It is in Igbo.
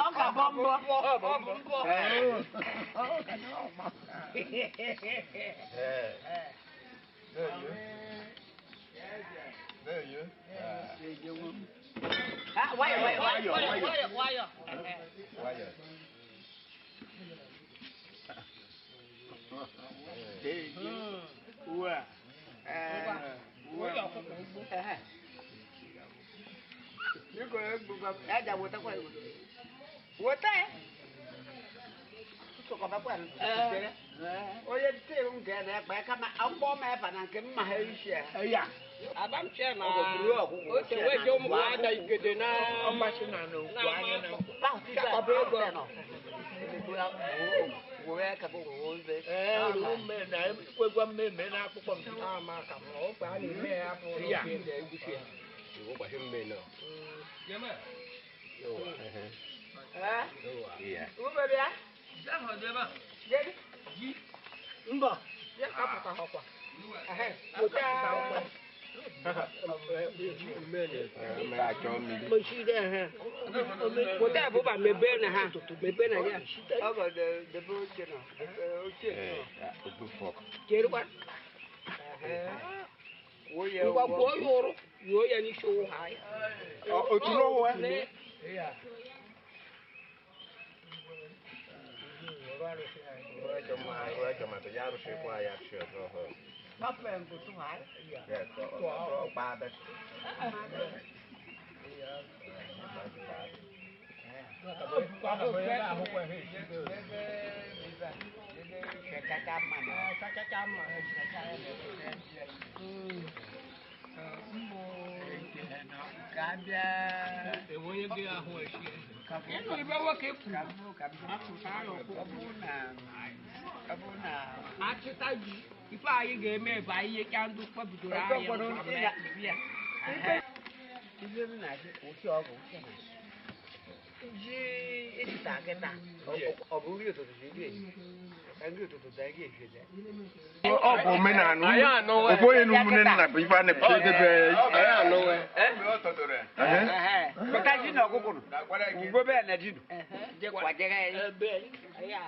Ọ ga-abọ mbọ. Nwayọ nwayọ nwayọ nwayọ. Onye tee nke na-ekpe kama akwụkwọ m efa na nke mma ha isi ya. Abamche na o te we je ụmụ ada igede na Ọgbasi na na okwu anya na ee ruo mme na ekwegwa mmemme na akpụkpọ m. Ama ka m ọ ba na eme ya bụ Ya. na egusi ya. Mbọ. Ya ka pụta ọkwa. Ehe, weta. Moshide ehe. Weta abụba mebe na ha, mebe na ya. Ọ bụ debe oche nọ. Oche nọ. Jerukwa. Wụnye Ngwa gwuo ya ụrụ, yuo ya n'isi ụwụ ha ya. Otu n'ọwụ Ya. Ịnụ ibe nwoke kwuru. Achịta ji ife anyị ga-eme bụ anyị nyechaa ndị ụkpọ bidoro ahịa. Ibe m na-asị kwụsị ọgwụ ji ịchịta kịta ọ bụ nri ụtụtụ ji nri ehihie ka nri ụtụtụ daa gị ehihie. Ọ bụ omenala ofu onye na ụmụnne nna bụ ife a na-epe edebe. Maka ji na ọkụkụ nọ ugobe ya na ji nọ kwajere ya. Ya.